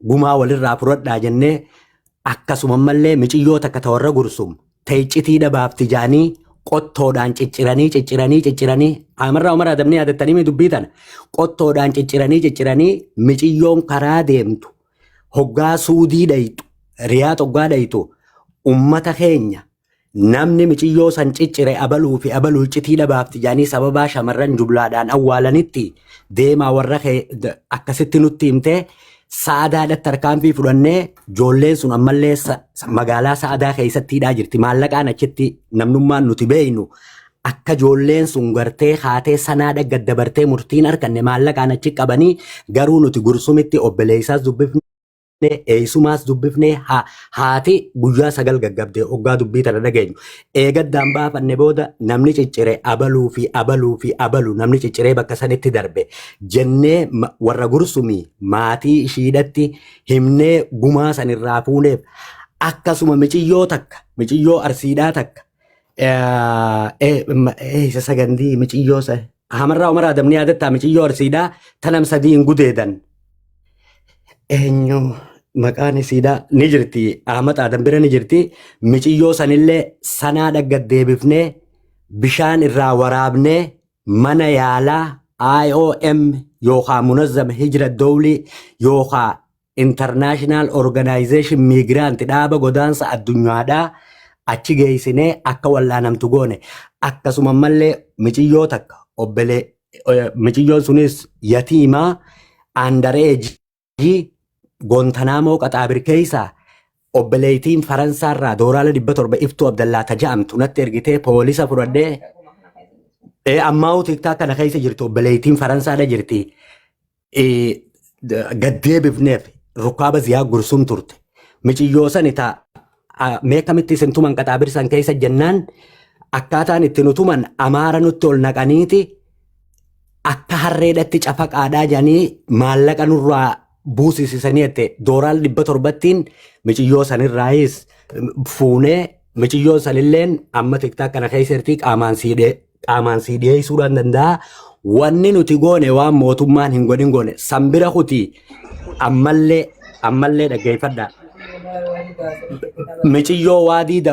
Gumaa walirraa fudhadhaa jennee akkasuma ammallee miciyyoo takka ta warra Gursum ta iccitii dhabaafti jaanii qottoodhaan cicciranii cicciranii cicciranii Amarraa Umar Adamni yaadattanii mi dubbii tana qottoodhaan cicciranii cicciranii miciyyoon karaa deemtu hoggaa Suudii dhayxu, Riyaad hoggaa dhayxu, ummata keenya namni miciyyoo san ciccire abaluu fi abaluu iccitii dhabaafti jedhanii sababaa shamarran jumlaadhaan awwaalanitti deemaa warra kee akkasitti nutti himtee Sa'adaadhatti tarkaanfii fudhannee ijoolleen sun ammallee magaalaa Sa'adaa keessatti hidhaa jirti. Maallaqaan achitti namnummaan nuti beeynu akka ijoolleen sun gartee haatee sanaadha gad dabartee murtiin arkanne maallaqaan achi qabanii garuu nuti Gursumitti obboleessaas dubbifne, eessumaas dubbifne, haati guyyaa 9 gaggabde hoggaa dubbii tana dhageenyu. Eegaddaan baafanne booda namni ciccire abaluu fi abaluu fi abalu namni cicciree bakka sanitti darbe jennee warra Gursumii maatii ishiidhatti himnee gumaa sanirraa fuuneef. Akkasuma miciyyoo takka, miciyyoo Arsiidhaa takka, isa sagandii miciyyoo Hamarraa Umar Adam ni yaadattaa? Miciyyoo Arsiidhaa tanam sadii hin gudeedan. Eenyu maqaan isiidhaa? Ni jirti, Ahmad Adam bira ni jirti. Miciyyoo sanillee sanaa dhaggat deebifnee bishaan irraa waraabnee mana yaalaa IOM yookaan Munazzama Hijra Dowlii yookaan International Organization Migrant, dhaaba godaansa addunyaadhaa achi geessinee akka wal'aanamtu goone. Akkasuma ammallee miciyyoo takka obbolee, miciyyoon sunis yatiimaa underage, Goontanaamoo Qaxaabir keessaa obboleettiin Faransaarraa dooraala 700 Iftuu Abdallaa taja'amtu natti ergitee poolisa fudhadhee ammaa'uu TikTok kana keessa jirti, obboleettiin Faransaadha jirti. Gaddeebifneef rukkaaba ziyaa Gursum turte. Miciyyoo sani ta mee akkamitti isin tuman Qaxaabir san keessa jennaan, akkaataan itti nu tuman Amaara nutti ol naqaniiti akka harreedhatti cafaqaadhaa jedhanii maallaqa nurraa buusisisanii jette. Dooraal 700ttiin miciyyoo sanirraayis fuunee miciyyoon sanilleen amma TikTok kana keessa jirti, qaamaan sii dhiyeessuudhaan danda'a. Wanni nuti goone waan mootummaan hin godhin goone san bira kuti ammallee dhaggeeffadha. Miciyyoo waadii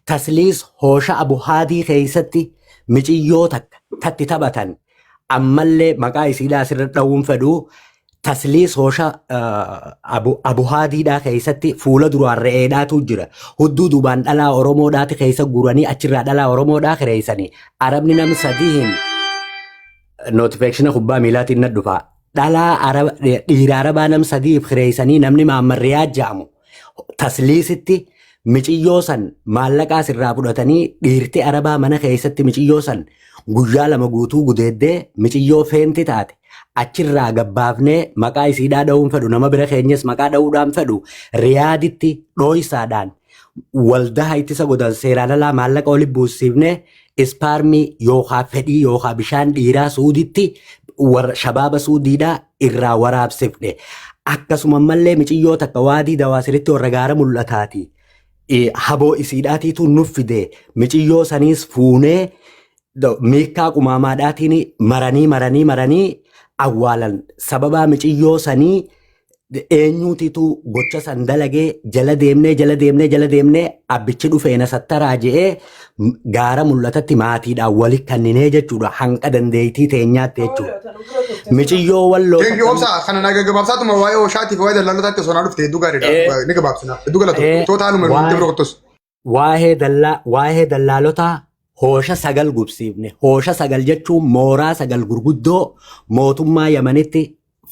Tasliis Hoosha Abu Haadii keessatti miciyyoo takka tatti taphatan ammallee maqaa isiidhaa asirra dha'uun fedhu. Tasliis Hoosha Abu Haadiidhaa keessatti fuula duraan re'eedhaatu jira. Hudduu duubaan dhalaa Oromoodhaati keessa guuranii achirraa dhalaa Oromoodhaa kireessanii Arabni nam sadiin notification kubbaa miilaatiin na dhufa. Dhalaa Araba, dhiira Arabaa nam sadiif kireessanii namni Mahammad Riyaad jedhamu Tasliisitti miciyyoo san maallaqaa sirraa fudhatanii dhiirti Arabaa mana keessatti miciyyoo san guyyaa 2 guutuu gudeeddee miciyyoo feenti taate achirraa gabbaafnee maqaa isiidhaa dha'uun fedhu, nama bira keenyas maqaa dha'uudhaan fedhu. Riyaaditti dhooysaadhaan waldaa ittisa godan seeraan alaa maallaqa oli buusiifnee ispaarmii yookaa fedhii yookaa bishaan dhiiraa Suuditti warra shabaaba Suudiidhaa irraa waraabsifne. Akkasuma ammallee miciyyoo takka Waadii Dawaasiritti warra gaara mul'ataati. Haboo isiidhaatiitu nuuf fide. Miciyyoo saniis fuunee miikkaa qumaamaadhaatiin maranii maranii maranii awwaalan. Sababaa miciyyoo sanii eenyuutitu gocha san dalagee jala deemnee jala deemnee jala deemnee abbichi dhufeena sattaraa je'ee gaara mul'atatti maatiidhaan wali kanninee jechuudha, hanqa dandeettii teenyaatti jechuudha. Miciyyoo Walloo Thank you, Obsa. Kana na gaggabaabsaatuma waa'ee ooshaatiif waa'ee dallaalotaatti osoo naa dhufte hedduu gaariidha. Ni gabaabsina. Hedduu galatu. Tootaaluma nuti bira kottus. Waa'ee dallaalotaa hoosha 9 gubsiifne. Hoosha 9 jechuun mooraa 9 gurguddoo mootummaa Yamanitti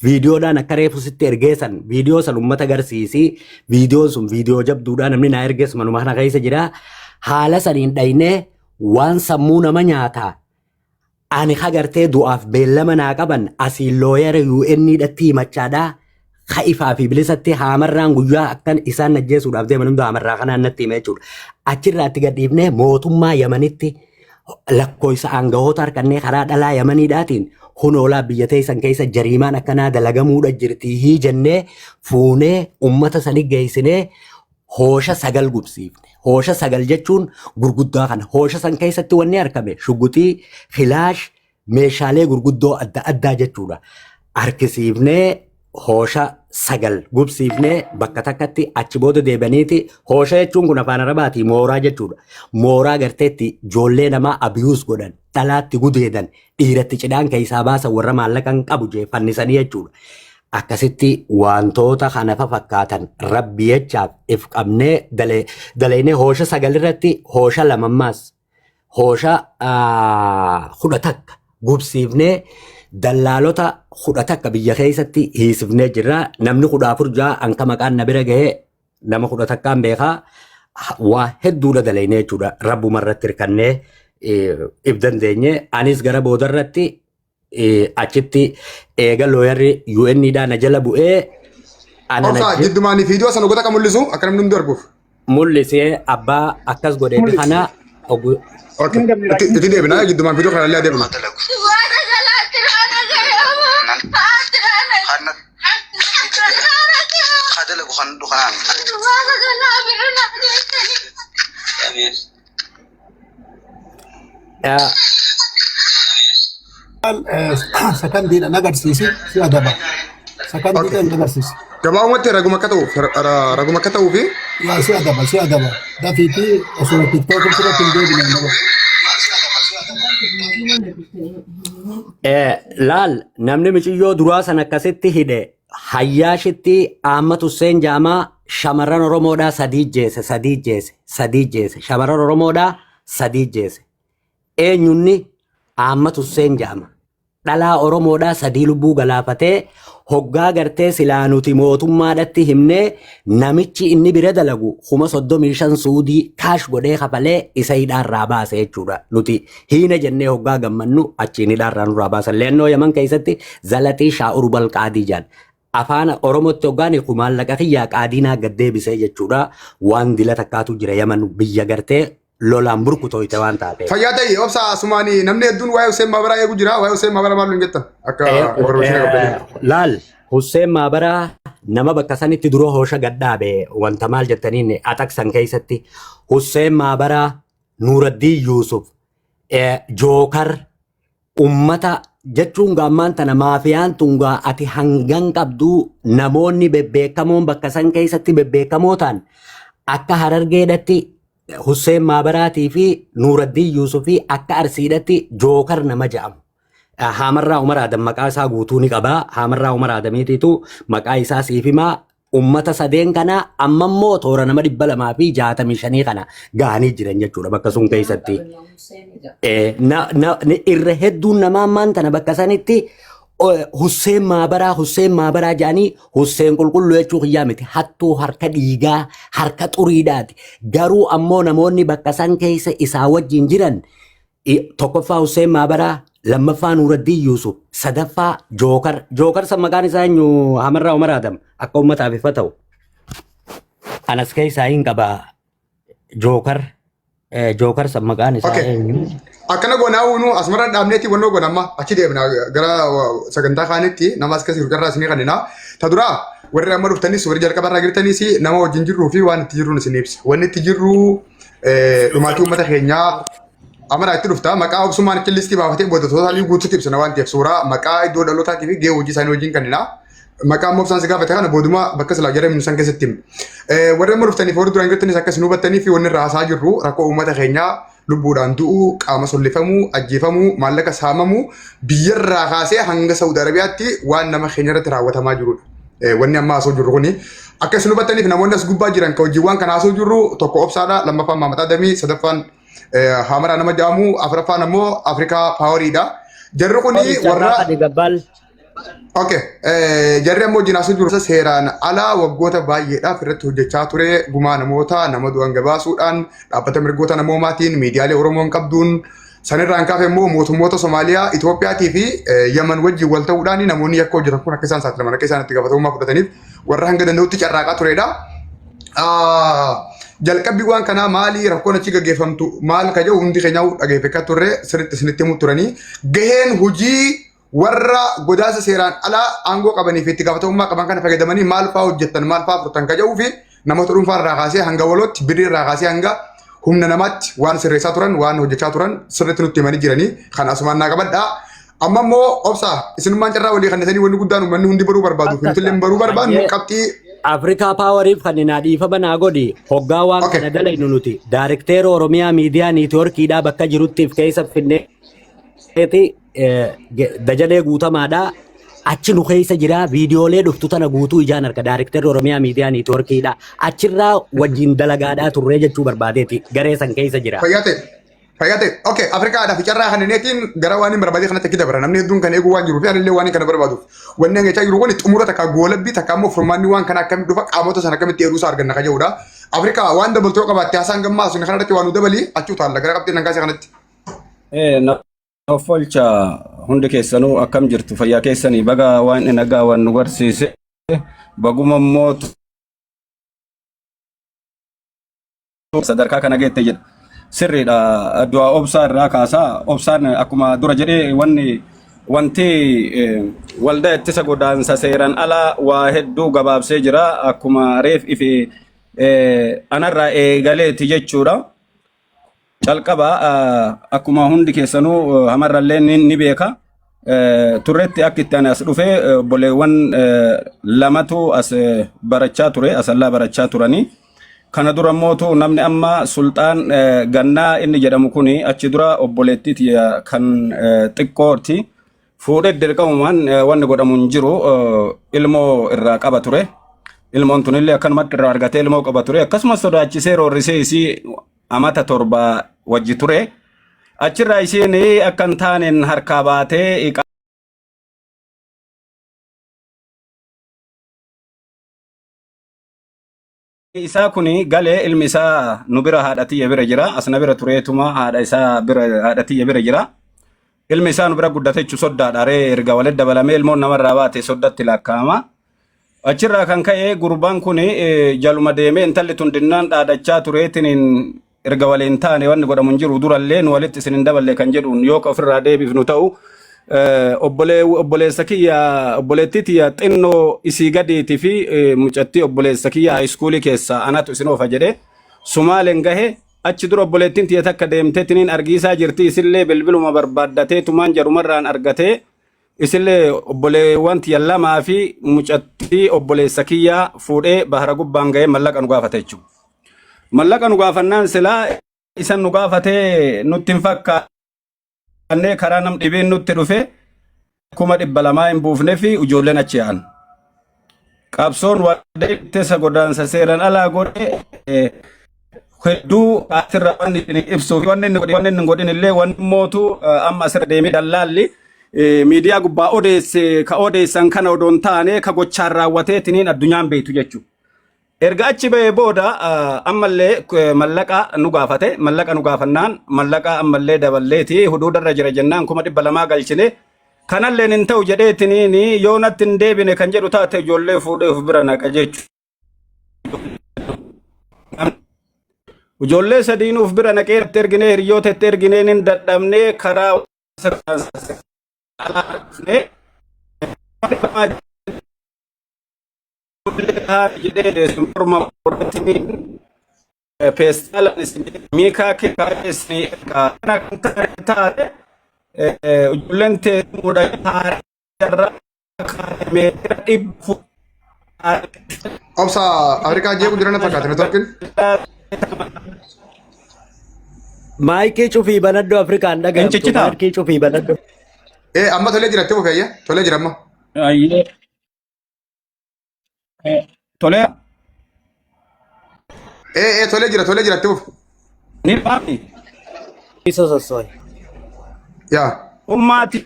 viidiyoodhaan akka reefu sitti ergeessan viidiyoo san uummata agarsiisi. Viidiyoon sun viidiyoo jabduudhaan namni naa ergees manuma kana keessa jira. Haala saniin dhaynee waan sammuu nama nyaataa. Ani hagartee du'aaf beellama naa qaban asiin lawyer UN dhatti himachaadhaa. Ka ifaa fi bilisatti haamarraan guyyaa akkan isaan ajjeesuudhaaf deeman hunda haamarraa kanaan natti hime jechuudha. Achirraa itti gadhiifnee mootummaa Yamanitti lakkoofsa aangawoota harkannee karaa dhalaa Yamaniidhaatiin hunoolaa biyya teessan keessa jariimaan akkanaa dalagamuudha jirti hii jennee fuunee ummata sani geessinee hoosha 9 gubsiifne. Hoosha 9 jechuun gurguddaa kana. Hoosha san keessatti wanni argame shuguxii, kilaash, meeshaalee gurguddoo adda addaa jechuudha. Harkisiifnee Hoosha 9 gubsiifnee bakka takkatti achi booda deebaniiti hoosha jechuun kun afaan arabaatii mooraa jechuudha. Mooraa garteetti ijoollee namaa abiyuus godhan dhalaatti gudeedan dhiiratti cidhaan keessaa baasan warra maallaqa hin qabu jee fannisanii jechuudha. Akkasitti wantoota kana fakkaatan rabbi jechaaf if qabnee dalaynee hoosha 9 irratti hoosha lamammaas hoosha 11 gubsiifnee dallaalota 11 biyya keessatti hiisifnee jirra. Namni 14 ja'a anka maqaan na bira gahee nama 11n beekaa waa hedduudha dalaynee jechuudha. Rabbuma irratti hirkannee if dandeenye. Anis gara boodarratti achitti eega looyarri UN dhaa na jala bu'ee ana na Obsa jiddumaanii viidiyoo sana goota kan mul'isu akka namni hundi arguuf. Mul'isee abbaa akkas godhee kana ogu Okay. Itti deebina jiddumaan viidiyoo kana illee adeemna. Sakandiidhaan agarsiisi si adaba. Sakandiidhaan agarsiisi. Gabaabumatti raguma akka ta'uuf raguma akka ta'uufi Yaa si adaba si adaba. Dafiitii osoo tiktook irratti hin deebine nama. Laal namni miciyyoo duraa san akkasitti hidhe hayyaashitti Ahmad Hussein Jaamaa shamarran Oromoodhaa sadii jeese sadii jeese sadii jeese shamarran Oromoodhaa sadii jeese. Eenyunni Ahmad Hussein Jaama. Dhalaa Oromoodhaa sadii lubbuu galaafatee hoggaa gartee silaa nuti mootummaadhatti himnee namichi inni bira dalagu 35,000 suudii kaash godhee kafalee isa hidhaarraa baase jechuudha. Nuti hiina jennee hoggaa gammannu achiin hidhaarraa nurraa baasan. Leennoo Yaman keessatti zalaxii shaa'ur balqaadii jedhan. Afaan Oromootti hoggaan hiiku maallaqa kiyyaa qaadiinaa gad deebisee jechuudha. Waan dila takkaatu jira Yaman biyya gartee lolaan burkutooyte waan taateef. Fayyaa ta'e obsa asumaanii namni hedduun waa'ee Hussein Maabaraa eegu jira. Waa'ee Hussein Maabaraa maal nuun jettan? Akka information qabdanii. Laal Hussein Maabaraa nama bakka sanitti dura hoosha gadhaabe wanta maal jettaniin axaqsan keessatti Hussein Maabaraa Nuuraddiin Yuusuf Jookar ummata jechuun gaammaan tana maafiyaan tun gaa ati hangan qabduu namoonni bebbeekamoon bakka san keessatti bebbeekamoo ta'an akka Harargeedhatti Hussein Maabaraatii fi Nuuraddiin Yuusufii akka Arsiidhatti Jookar nama jedhamu. Haamarraa Umar Adam maqaa isaa guutuu ni qaba. Haamarraa Umar Adamiitiitu maqaa isaa siif himaa. Ummata sadeen kana amma immoo toora nama 265 kana gahanii jiran jechuudha bakka sun keessatti. Irra hedduun namaa ammaan tana bakka sanitti Husseen Maabaraa Husseen Maabaraa jedhanii Husseen qulqulluu jechuu kiyyaa miti hattuu harka dhiigaa harka xuriidhaati. Garuu ammoo namoonni bakka san keessa isaa wajjin jiran tokkoffaa Husseen Maabaraa, lammaffaa Nuuraddiin Yuusuf, sadaffaa Jookar. Jookar san maqaan isaa eenyu Hamarraa Umar Adam akka uummataaf ifa ta'u. Anas keessaa hin qaba Jookar. Jookar san maqaan isaa eenyu? Akkana goonaa uunu asumarra dhaabneeti wannoo goona amma achi deemna gara sagantaa kaanitti nama as keessa jiru garraa isinii kannina. Ta duraa warri amma dhuftanis warri jalqaba irraa jirtanis nama wajjin jirruu fi waan itti jirruun isin ibsa. Wanni itti jirru dhumaatii uummata keenyaa Amara itti dhufta maqaa obsummaan achi listii baafatee booda tootaalii guutuutti ibsana waan ta'eef suuraa maqaa iddoo dhalootaatii fi gahee hojii isaanii wajjin kannina. Maqaa immoo obsaan si gaafate kana booduma bakka silaa jara himnu san keessatti himna. Warri amma dhuftaniif warri duraan jirtanis akka isin hubattanii fi wanni irraa haasaa jirru rakkoo uummata keenyaa lubbuudhaan du'uu, qaama sollifamuu, ajjeefamuu, maallaqa saamamuu biyyarraa kaasee hanga Saudi Arabiyaatti waan nama keenya irratti raawwatamaa jirudha. Wanni amma haasoo jirru kuni akka isin hubattaniif namoonni as gubbaa jiran ka hojiiwwan kana haasoo jirru tokko obsaadha, lammaffaan Maamad Adamii, sadaffaan Hamaraa nama jedhamu, afuraffaan ammoo Afrikaa Paawariidha. Jarri kuni warra Adi Gabbal. Okay. Jarri ammoo wajjin haasoo jiru seeraan ala waggoota baay'eedhaaf irratti hojjechaa ture gumaa namoota nama du'an gabaasuudhaan dhaabbata mirgoota namoomaatiin miidiyaalee Oromoon qabduun sanirraan kaafe immoo mootummoota Somaaliyaa, Itoophiyaatii fi Yaman wajjin wal ta'uudhaan namoonni yakka hojjetan kun akka isaan saaxilaman akka isaan itti gaafatamummaa fudhataniif warra hanga danda'utti carraaqaa turedha. Jalqabbi waan kanaa maali rakkoon achi gaggeeffamtu maal ka jedhu hundi keenya dhageeffachaa turre sirriitti isinitti himuu turanii gaheen hojii warra godaansa seeraan alaa aangoo qabanii fi itti gaafatamummaa qaban kana fayyadamanii maal fa'aa hojjettan maal fa'aa furtan ka jedhuu fi namoota dhuunfaa irraa kaasee hanga walootti birrii irraa kaasee hanga humna namaatti waan sirreessaa turan waan hojjechaa turan sirriitti nutti himanii jiranii kan asumaan naa qabadhaa. Amma immoo obsaa isinummaan carraa walii kannatanii wanni guddaan uummanni hundi baruu barbaadu. Akka Fintillee baruu barbaadnu Hayyee. qabxii. Afrikaa Paawariif kan naa dhiifama naa godhi hoggaa waan Okay. kana dalaynu nuti daarekteera Oromiyaa miidiyaa niitwoorkiidhaa bakka jiruttiif keessa finneeti dajalee guutamaadhaa achi nu keessa jira viidiyoolee dhuftu tana guutuu ijaan harka daarekteerri Oromiyaa miidiyaa niitwoorkiidhaa achirraa wajjin dalagaadhaa turree jechuu barbaadeeti garee san keessa jira. Fayyaa ta'e. Fayyaa ta'e. Okay, Afrikaadhaaf carraa kanneetiin gara waan hin barbaadee kanatti akki dabara. Namni hedduun kan eeguu waan jiruuf anillee waan kana barbaaduuf. Wanni hangachaa jiru kun xumura takka goolabbii takka immoo furmaanni waan kana akkamitti dhufa qaamota sana akkamitti eeruu isaa arganna kan jedhudha. Afrikaa waan dabaltoo qabaatte haasaan gammaa sun kanarratti waan nu dabalii achuu taalla gara qabxii nangaasee kanatti. Naaf olcha hundi keessanuu akkam jirtu fayyaa keessanii baga waan nagaa waan nu barsiise baguma immoo sadarkaa kana geette jedha. Sirriidha du'a obsaa irraa kaasaa obsaan akkuma dura jedhee wanni wanti waldaa ittisa godaansa seeraan alaa waa hedduu gabaabsee jira akkuma reef ife anarraa eegaleeti jechuudha. Calqaba akkuma hundi keessanuu hamarrallee ni beeka. Turretti akka itti ani as dhufe obboleewwan lamatu as barachaa ture asallaa barachaa turanii. Kana dura mootu namni amma Sulxaan Gannaa inni jedhamu kuni achi dura obboleettii tiyya kan xiqqooti. Fuudhee dirqamumaan wanni godhamu hin jiru ilmoo irraa qaba ture. Ilmoon tunillee akkanumatti irraa argatee ilmoo qaba ture. Akkasumas sodaachisee roorrisee isii amata 7 wajji ture. Achirraa isiin akka hin taaneen harkaa baatee isaa kun galee ilmi isaa nu bira haadha tiyya bira jira. As na bira tureetuma haadha isaa bira haadha tiyya bira jira. Ilmi isaa nu bira guddate jechuun soddaadha. Ree erga walitti dabalamee ilmoon namarraa baate soddatti lakkaa'ama. Achirraa kan ka'e gurbaan kun jaluma deemee intalli tun dinnaan dhaadachaa tureetiin erga waliin taane wanni godhamu hin jiru durallee nu walitti isin hin daballe kan jedhuun yoo ka ofirraa deebifnu ta'u obboleessa kiyya obboleettii tiyya xinnoo isii gadiitii fi mucattii obboleessa kiyya haayiskuulii keessaa anatu isin oofa jedhee Sumaaleen gahe achi dura obboleettiin tiyya takka deemteetiniin argiisaa jirti isillee bilbiluma barbaaddatee tumaan jarumarraan argatee isillee obboleewwan tiyya lamaa fi mucattii obboleessa kiyyaa fuudhee bahara gubbaan gahee mallaqa nu gaafate jechuudha. Mallaqa nu gaafannaan silaa isan nu gaafatee nutti hin fakkaannee karaa nam dhibeen nutti dhufe 200,000 hin buufne fi ijoolleen achi yaa'an. Qabsoon waldaa ittisa godaansa seeraan alaa godhe hedduu asirra wanni isin ibsuu fi wanni inni godhe wanni inni hin godhin illee wanni mootu amma asirra deemee dallaalli miidiyaa gubbaa odeesse ka odeessan kana odoo hin taane ka gochaan raawwateetiniin addunyaan beektu jechuudha. Erga achi bahee booda ammallee mallaqa nu gaafate. Mallaqa nu gaafannaan mallaqa ammallee daballeeti huduudarra jira jennaan 200,000 galchine. Kanalleen hin ta'u jedheetiniin yoo natti hin deebine kan jedhu taate ijoollee fuudhee of bira naqa jechuudha. Ijoollee sadiin of bira naqee itti erginee hiriyoota itti erginee hin dadhabnee karaa alaa dhufnee jedhee morma irratti peestaalaan isin miikaa keessa isin ergaa kana kan taate ijoolleen teessumuudha haara meetira dhibbu Obsa Afrikaa jeequ jiran fakkaata networkiin. Maayikii cufii banadhu Afrikaan dhaga'amtu. Hin Maayikii cufii banadhu. Ee amma tolee jira itti fufeeyya tolee jira amma. Ayyee. Tolee. Ee ee tolee jira tolee jira itti fufi. Ni faami. Isa sossoe. Yaa. Ummaati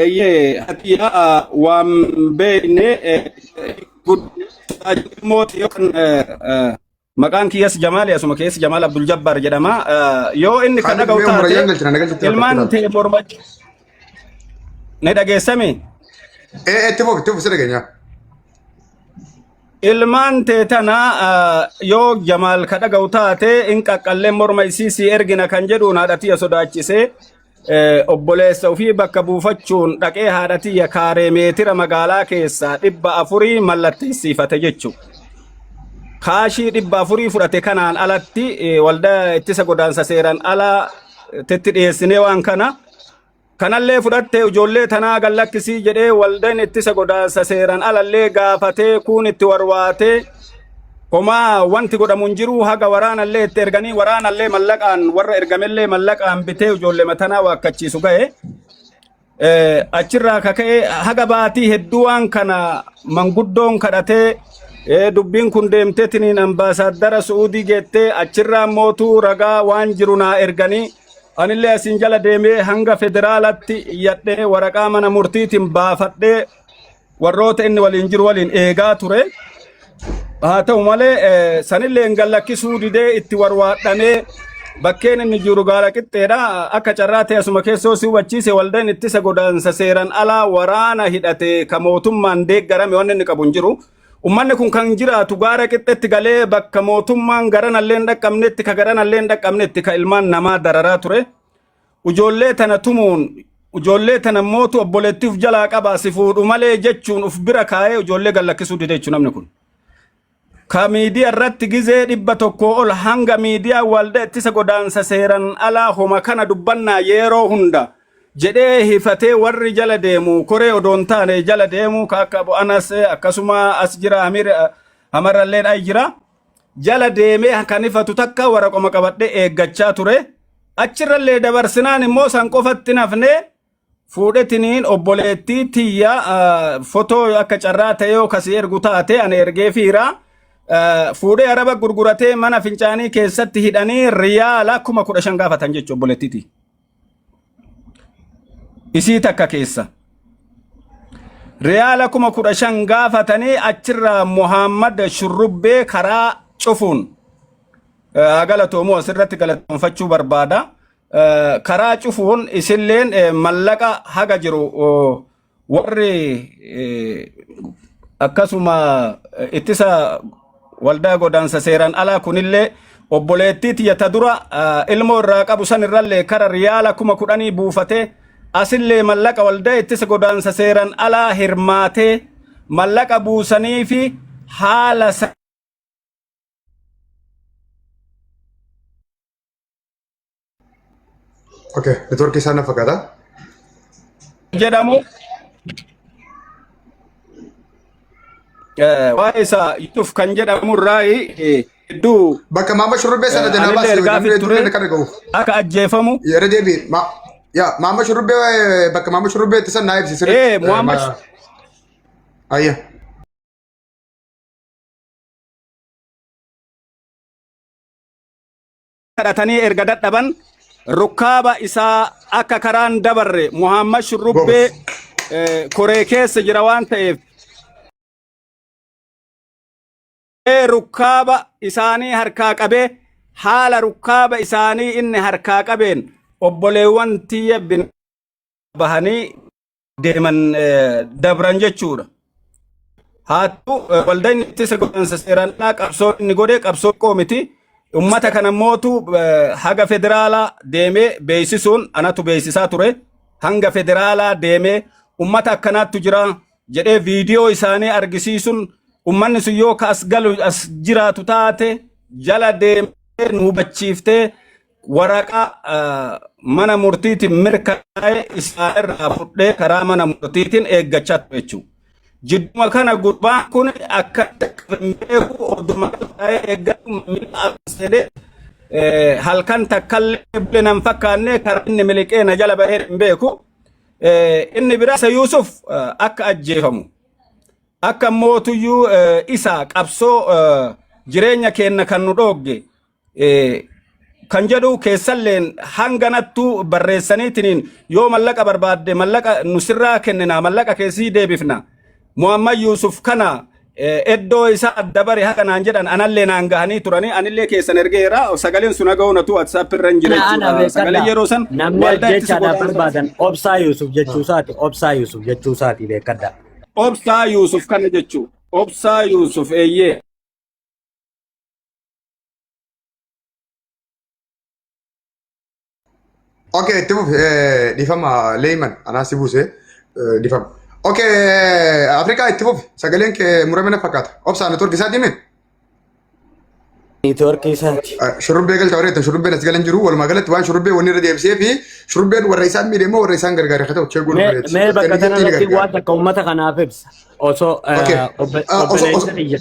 eeyyee ati yaa waan beekne guddaa mooti yookaan Maqaan kiyyas Jamaali asuma keessa Jamaal Abdul Jabbaar jedhama. Yoo inni kan Kaalid dhaga'u mee taate umrayyaan galchina na galchitti ilmaan fakkaata. tee morma ni dhageessami. Ee itti fufi itti fufi si dhageenya. Ilmaan tee tana yoo Jamaal ka dhaga'u taate in qaqqallee morma isii si ergina kan jedhuun haadha tiyya sodaachisee obboleessa ofii bakka buufachuun dhaqee haadha tiyya kaaree meetira magaalaa keessaa 400 mallatteessiifate jechuudha. Kaashii 400 fudhate kanaan alatti waldaa ittisa godaansa seeraan alaa Tetti dhiyeessinee waan kana. Kanallee fudhattee ijoollee tanaa gallakkisii jedhee waldaan ittisa godaansa seeraan alallee gaafatee kuun itti warwaatee homaa wanti godhamu hin jiru haga waraanallee itti erganii waraanallee mallaqaan warra ergamellee mallaqaan bitee ijoollee tanaa waakkachiisu ga'e. Achirraa kaka'ee haga baatii hedduu waan kana manguddoon kadhatee dubbiin kun deemteetiniin ambaasaaddara Su'uudii geettee achirraa mootuu ragaa waan jiru naa erganii anillee asiin jala deemee hanga federaalatti iyyadhee waraqaa mana murtiitiin baafadhee warroota inni waliin jiru waliin eegaa ture. Haa ta'u malee sanillee hin gallakkisuu didee itti warwaadhamee bakkeen inni jiru gaara qixxeedha. Akka carraa ta'e asuma keessoo si hubachiise waldaan ittisa godaansa seeran alaa waraana hidhate ka mootummaan deeggarame wanni inni qabu hin jiru. Ummanni kun kan jiraatu gaara qixxeetti galee bakka mootummaan garanallee hin dhaqqabnetti ka garanallee hin dhaqqabnetti ka ilmaan namaa dararaa ture. Ijoollee tana tumuun ijoollee tana mootu obboleettii uf jalaa qabaa si fuudhu malee jechuun uf bira kaa'ee ijoollee gallakkisuu dide jechuun namni kun. Ka miidiyaa irratti gizee 100 ol hanga miidiyaa waldaa ittisa godaansa seeran alaa homa kana dubbannaa yeroo hunda jedhee hifatee warri jala deemu koree odoon taane jala deemu ka akka Abu Anas akkasuma as jira Amir Amarralleen ay jira. Jala deemee kan ifatu takka waraqoma qabadhee eeggachaa ture. Achirrallee dabarsinaan immoo san qofatti nafnee fuudhetiniin obboleettii tiyya fotoo akka carraa ta'ee yoo kasii ergu taate ani ergee fiira. Fuudhee araba gurguratee mana fincaanii keessatti hidhanii riyaala 15,000 gaafatan jechuudha obboleettiiti. Isii takka keessa. Riyaala 15,000 gaafatanii achirraa Muhammad Shurrubbee karaa cufuun haa galatoomu asirratti galatoonfachuu barbaada. Karaa cufuun isilleen mallaqa haga jiru warri akkasuma ittisa waldaa godaansa seeraan alaa kunillee obboleettii tiyya ta dura ilmoo irraa qabu san irrallee kara riyaala 10,000 buufatee asillee mallaqa waldaa ittisa godaansa seeraan alaa hirmaatee mallaqa buusanii fi haala Okay, networkii isaa na fakkaata. Jedhamu waa'ee isaa Yusuf kan jedhamu irraa hedduu Bakka maama shurrubbee sana janaa anillee baasii ergaa namni fi hedduun ture kan dhaga'uuf. akka ajjeefamu Yeroo deebi yaa maama shurrubbee bakka maama shurrubbee itti san naa ibsi sirriitti. Muhammad Ayya. Kadhatanii erga dadhaban rukkaaba isaa akka karaan dabarre Muhammad Shurrubbee koree keessa jira waan ta'eef rukkaaba isaanii harkaa qabee haala rukkaaba isaanii inni harkaa qabeen obboleewwan tiyya bin bahanii deeman dabran jechuudha. Haa ta'u waldaan ittisa godaansa seeraan alaa qabsoo inni godhe qabsoo xiqqoo miti. Uummata kana mootu haga federaalaa deemee beeksisuun anatu beeksisaa ture. Hanga federaalaa deemee uummata akkanaattu jira jedhee viidiyoo isaanii argisiisuun uummanni sun yoo ka as galu as jiraatu taate jala deemee nu hubachiiftee waraqaa mana murtiitiin mirkanaa'e isaan irraa fudhee karaa mana murtiitiin eeggachaa ture jechuudha. Jidduma kana gurbaan kun akka hin beeku oduma taa'ee eeggatu miila seenee halkan takkallee bule nan fakkaanne karaa inni miliqee na jala bahee hin beeku. Inni biraa isa Yuusuf akka ajjeefamu. Akka mootuyyuu isa qabsoo jireenya keenna kan nu dhoogge kan jedhu keessalleen hanganattu barreessaniitiniin yoo mallaqa barbaadde mallaqa nu sirraa kennina mallaqa keessii deebifna Muhammad Yuusuf kana iddoo isaa adda bare haga naan jedhan anallee naan gahanii turanii anillee keessan ergeera sagaleen sun haga onatu WhatsApp irra hin jira Ana ana jechuudha sagalee beekadha. yeroo san Namni waldaa ittisa ajjechaadhaaf godaansa barbaadan Obsaa Yuusuf jechuu isaati. Obsaa Yuusuf jechuu isaati beekadha. Obsaa Yuusuf kana jechuu Obsaa Yuusuf eeyyee. Okay, itti fufi dhiifama Leeyman anaa si buuse dhiifama. Okay, Afrikaa itti fufi sagaleen kee murame na fakkaata. Obsaa network isaa deeme? Niitoorkii isaati. Shurrubbee galcha warri jettan shurrubbeen as galan jiru. Walumaa galatti waan shurrubbee wanni irra deebisee fi shurrubbeen warra isaan miidhe immoo warra isaan gargaare haa ta'u cheeguu Mee dhufureeti. mee bakka Biyyattii ni kanarratti gargaara. waan takka uummata kanaaf ibsa. Osoo Okay. obboleessi kiyya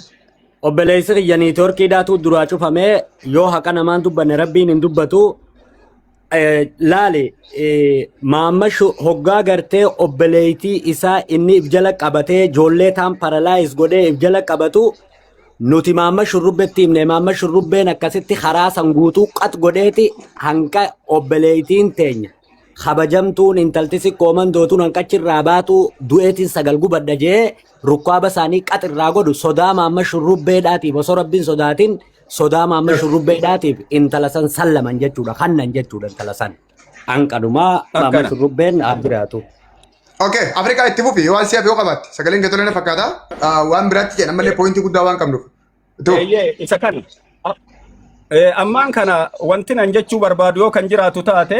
obboleessi kiyya niitoorkiidhaatu duraa cufamee yoo haqa namaan dubbanne rabbiin hin dubbatu. Laali maamma hoggaa gartee obboleettii isaa inni if jala qabatee ijoollee taan paralaayiz godhee if jala qabatu nuti maamma shurrubbeetti himne. Maamma shurrubbeen akkasitti karaa san guutuu qat godheeti hanqa obboleettiin teenya kabajamtuun intalti siqqooman dootuun hanqachirraa baatu du'eetiin sagal gubadha jee rukkaaba isaanii qat irraa godhu sodaa maamma shurrubbeedhaatiif osoo rabbiin sodaatin sodaa maamma shurrubbeedhaatiif intala san sallaman jechuudha kannan jechuudha intala san hanqanumaa maamma Akkana. shurrubbeen haa jiraatu. Okay, Afrikaa itti fufi waan si'aaf yoo qabaatte sagaleen kee tolee na fakkaata. Waan biraatti jedhan ammallee pointii guddaa waan qabnuuf. Itti fufi. Eeyyee, isa kana. Ammaan kana wanti nan jechuu barbaadu yoo kan jiraatu taate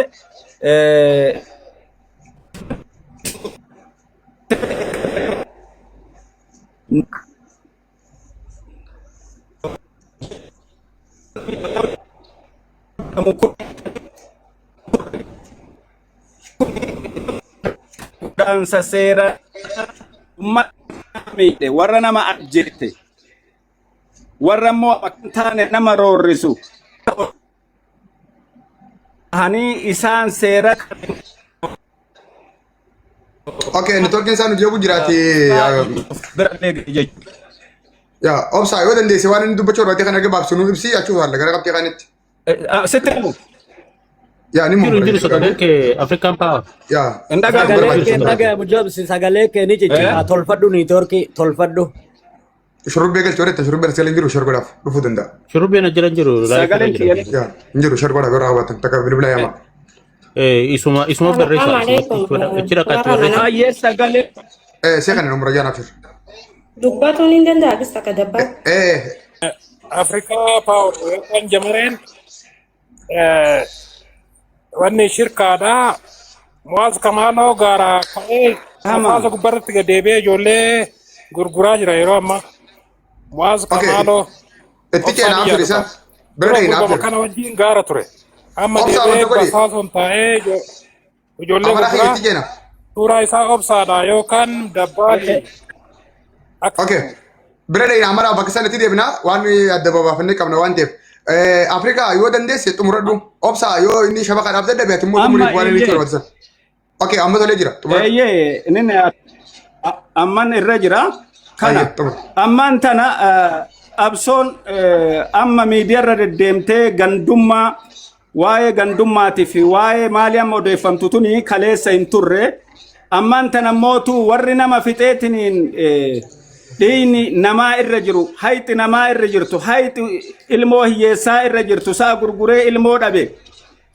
godaansa seera ummata miidhe, warra nama ajjeete, warra immoo akka hin taane nama roorrisu hani isaan seera Okay, networkiin isaa nu jeequ jiraati. bira illee jechuudha. Yaa obsaa yoo dandeesse waan inni dubbachuu barbaade kana gabaabsu nu ibsi achuu haala gara qabxii kaanitti. Sitti himu. Yaa ni Jiru jiru muumma. sagalee kee Afrikaan Power. Yaa Hin dhaga'amu. Sagalee barbaade. kee dhaga'amu jabsi sagalee kee ni ciccita tolfadhu niitoorkii tolfadhu. Shurrubbee galchuu warri shurrubbeen as galan jiru share godhaaf dhufuu danda'a. Shurrubbeen as jala jiru live irra Sagaleen jira. kiyya Yaa hin jiru share godhaaf yeroo qabaatan takka bilbila yaama. Isuma isuma barreessa Assalamu isumatti alaikum. achi dhaqaatti Warra barreessa. mana Baay'ee sagalee See kana numra jaan abshir. dubbatuun hin danda'anis akka dabbaa. Afrikaa Power yookaan jamareen wanni shirkaadha. Muwaaz Kamaaloo gaara ka'ee Hama. hawaasa gubbaarratti gad deebi'ee ijoollee gurguraa jira yeroo ammaa. Muwaaz Okay. Kamaaloo Itti ceena obsaan abshir isa. ijaarrata. Bira Dura dhayina gurgurama abshir. kana wajjin gaara ture. Amma Obsaa deebi'ee wanta godhi. basaasoon taa'ee ijoollee Amara kiyya gurguraa itti ceena. suuraa isaa obsaadha yookaan dabbaali akka Okay. Bira dhayina amara bakka sanatti deebina waan adda babaafannee qabna waan ta'eef. Afrikaa yoo dandeesse xumuradhu. Obsaa yoo inni shabaqaadhaaf dadhabe ati immoo Amma xumuriif waan inni eeyyee. barbaachisan. Okay, amma tolee jira. Xumuradhu. Eeyyee, inni amman irra jira. Kana Ayyee, xumur. ammaan tana absoon amma miidiyaarra deddeemtee gandummaa waa'ee gandummaatii fi waa'ee maalii amma odeeffamtu tuni kaleessa hin turre. Ammaan tana mootu warri nama fixeetiniin dhiigni namaa irra jiru, hayxi namaa irra jirtu, hayxi ilmoo hiyyeessaa irra jirtu, sa'a gurguree ilmoo dhabe.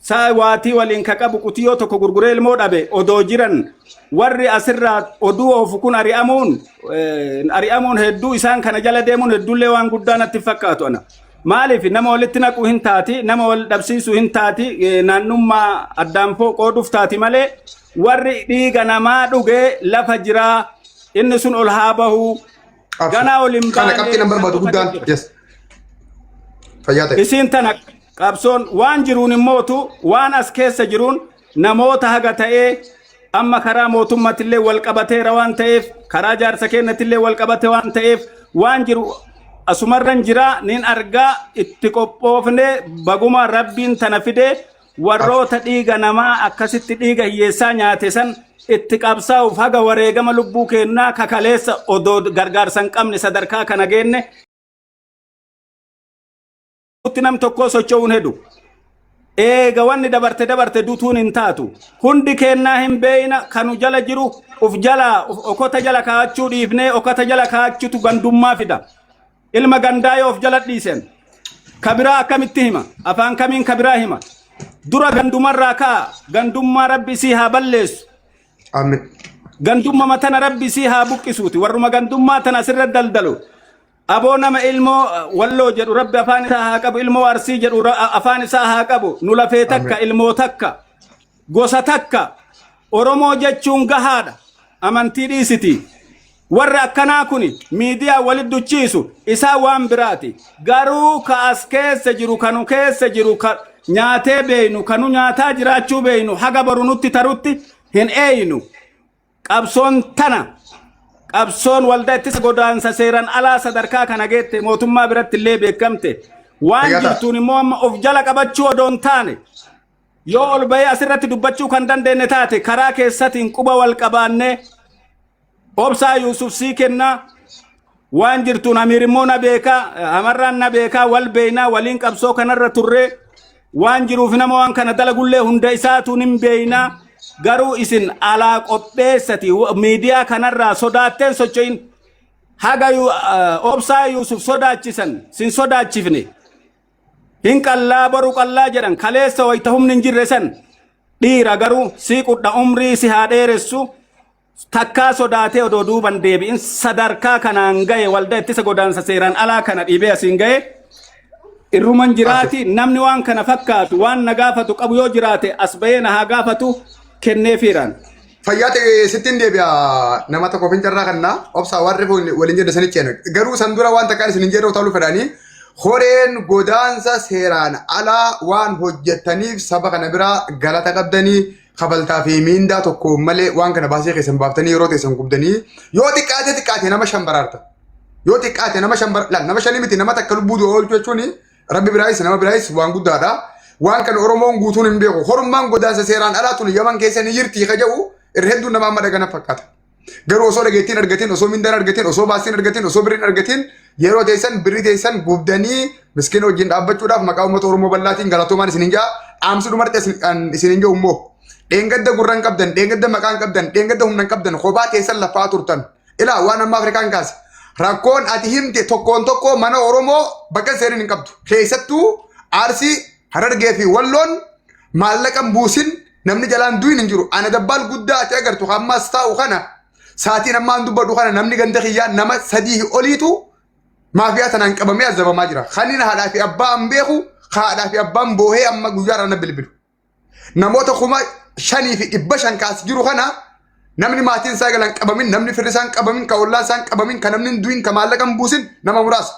Sa'a waatii waliin ka qabu qutiyyoo tokko gurguree ilmoo dhabe odoo jiran warri asirraa oduu oofu kun ari'amuun hedduu isaan kana jala deemuun hedduullee waan guddaa natti hin fakkaatu ana. Maaliif nama walitti naquu hin taati, nama wal dhabsiisuu hin taati, naannummaa addaan qooduuf taati malee warri dhiiga namaa dhugee lafa jiraa inni sun ol haa bahu. Ganaa ol hin Kana baane qabxii nan barbaadu santu guddaan. jira. Yes. Fayyaa ta'e. Isiin tana qabsoon waan jiruun immootu waan as keessa jiruun namoota haga ta'ee amma karaa mootummatillee wal qabateera waan ta'eef karaa jaarsa keenyatillee wal qabate waan ta'eef waan jiru asumarran jira nin argaa itti qophoofne baguma rabbiin tana fide warroota dhiiga namaa akkasitti dhiiga hiyyeessaa nyaate san itti qabsaa'uuf haga wareegama lubbuu kennaa kakaleessa odoo gargaarsa hin qabne sadarkaa kana geenne nam tokkoo socho'uun hedu. Eega wanni dabarte dabarte dutuun hin taatu. Hundi kennaa hin beeyna kanu jala jiru uf jala uf okota jala kaa'achuu dhiifnee okota jala kaa'achuutu gandummaa fida. Ilma gandaa yoo of jala dhiisen kabiraa akkamitti hima? Afaan kamiin kabiraa hima? Dura gandumarraa ka'a. Gandummaa rabbi isii haa balleessu. Amiin. Gandummaa tana rabbi isii haa buqqisuuti. Warruma gandummaa tana asirra daldalu. Aboo nama ilmoo walloo jedhu rabbi afaan isaa haa qabu, ilmoo arsii jedhu afaan isaa haa qabu. Nu lafee takka, ilmoo takka, gosa takka. Oromoo jechuun gahaadha. Amantii dhiisiti. Warri akkanaa kun miidiyaa walit duchiisu isaa waan biraati. Garuu ka as keessa jiru, kanu keessa jiru, ka nyaatee beeynu, kanu nyaataa jiraachuu beeynu, haga boru nutti tarutti hin eeynu. Qabsoon tana, qabsoon waldaa ittisa godaansa seeran alaa sadarkaa kana geette, mootummaa biratti illee beekamte. Waan Egaa ta'a. jirtuun immoo amma of jala qabachuu odoo hin taane, yoo ol bahee asirratti dubbachuu kan dandeenye taate, karaa keessatiin quba wal qabaannee, Obsaa Yuusuf sii kennaa, waan jirtuun Amiir immoo na beekaa, Amarraan na beekaa, wal beeynaa, waliin qabsoo kanarra turree, waan jiruuf nama waan kana dalagullee hunda isaatuun hin beeynaa. Garuu isin alaa qopheessati miidiyaa kanarraa sodaatteen socho'in. Haga Obsaa Yuusuf sodaachisan sin sodaachifne. Hin qallaa, boru qallaa jedhan, kaleessa wayita humni hin jirre san. Dhiira garuu sii qudha, umrii si haa dheeressu. Takkaa sodaatee odoo duuban deebi'in sadarkaa kanaan gahe, waldaa ittisa godaansa seeraan alaa kana dhiibee asiin gahe. Irruman jiraati. Namni waan kana fakkaatu waan na gaafatu qabu yoo jiraate, as bahee na haa gaafatu, kenneefiiraan. Fayyaa ta'e, sittiin deebi'a. Nama tokko fincarraa kannaa Obsaa waan refu waliin jedhe sanitti ceena. Garuu san dura waan takkaan isin hin jedhu ta'uu fedhanii, horeen godaansa seeraan alaa waan hojjettaniif saba kana biraa galata qabdanii, kabaltaa fi miindaa tokko malee waan kana baasee keessan baaftanii, yeroo teessan gubdanii, yoo xiqqaate xiqqaate nama shan baraarta. Yoo xiqqaate nama shan bara, nama shanii miti, nama takka lubbuu du'a oolchuu jechuun rabbi biraayis nama biraayis waan guddaadha. Waan kana Oromoon guutuun hin beeku. Horummaan godaansa seeraan alaa tun Yaman keessa ni jirti ka jedhu irra hedduun nama amma dhagana fakkaata. Garuu osoo dhageettiin argatiin, osoo mindaan argatiin, osoo baasiin argatiin, osoo birriin argatiin, yeroo teessan birrii teessan gubdanii miskiina wajjin dhaabbachuudhaaf maqaa uummata Oromoo bal'aatiin galatoomaan isin hin ja'a. Dhaamsi dhumarti isin hin jiru immoo, dheengadda gurra hin qabdan, dheengadda maqaa hin qabdan, dheengadda humna hin qabdan, kophaa teessan lafaa turtan. Ilaa, waan amma Afrikaan kaase. Rakkoon ati himte tokkoon tokko mana Oromoo bakka seerin hin qabdu. Keessattuu Arsii, Harargee fi Walloon maallaqa hin buusin namni jalaan du'in hin jiru. Ana dabbaal guddaa ati agartu kan ammaas taa'u kana, saatiin ammaan dubbadhu kana, namni ganda kiyyaa nama 3 oliitu maafiyaa tanaan qabamee azabamaa jira. Kanin haadhaa fi abbaa hin beeku, haadhaa fi abbaan boohee amma guyyaa irraa na bilbilu. Namoota 5,500 kaas jiru kana, namni maatiin isaa galan qabamin, namni firri isaa hin qabamin, ka ollaan isaa hin qabamin, ka namni hin du'in, ka maallaqa hin buusin nama muraasa.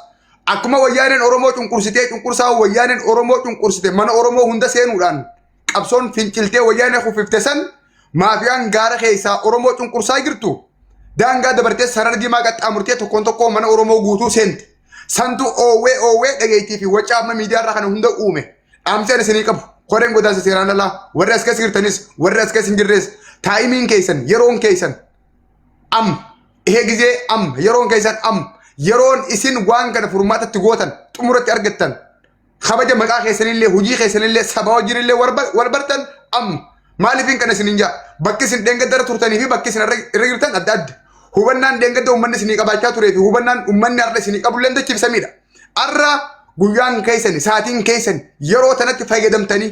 Akkuma wayyaaneen Oromoo cunqursitee, cunqursaa wayyaaneen Oromoo cunqursite mana Oromoo hunda seenuudhaan qabsoon finciltee wayyaanee kufifte san, maafiyaan gaara keessaa Oromoo cunqursaa jirtu daangaa dabartee sarara diimaa qaxxaamurtee tokkoon tokkoo mana Oromoo guutuu seente. Santu oowwee oowwee dhageettii fi waca amma miidiyaa irraa kana hunda uume. Dhaamsi ani isinii qabu, koreen godaansa seeraan alaa warri as keessa jirtanis, warri as keessa hin jirres, timeiin keessan, yeroon keessan amma. Ihee gizee amma, yeroon keessan amma, yeroon isin waan kana furmaatatti gootan, xumuratti argattan, kabaja maqaa keessanillee, hojii keessanillee, saba wajjinillee wal bartan amma. Maaliif kana isin hin jaa? Bakki isin dheengadda irra turtanii fi bakki isin irra jirtan adda adda. Hubannaan dheengadda uummanni isinii qabaachaa turee fi hubannaan uummanni har'a isinii qabullee dachibsamiidha. Har'a guyyaan keessan, saatiin keessan, yeroo tanatti fayyadamtanii,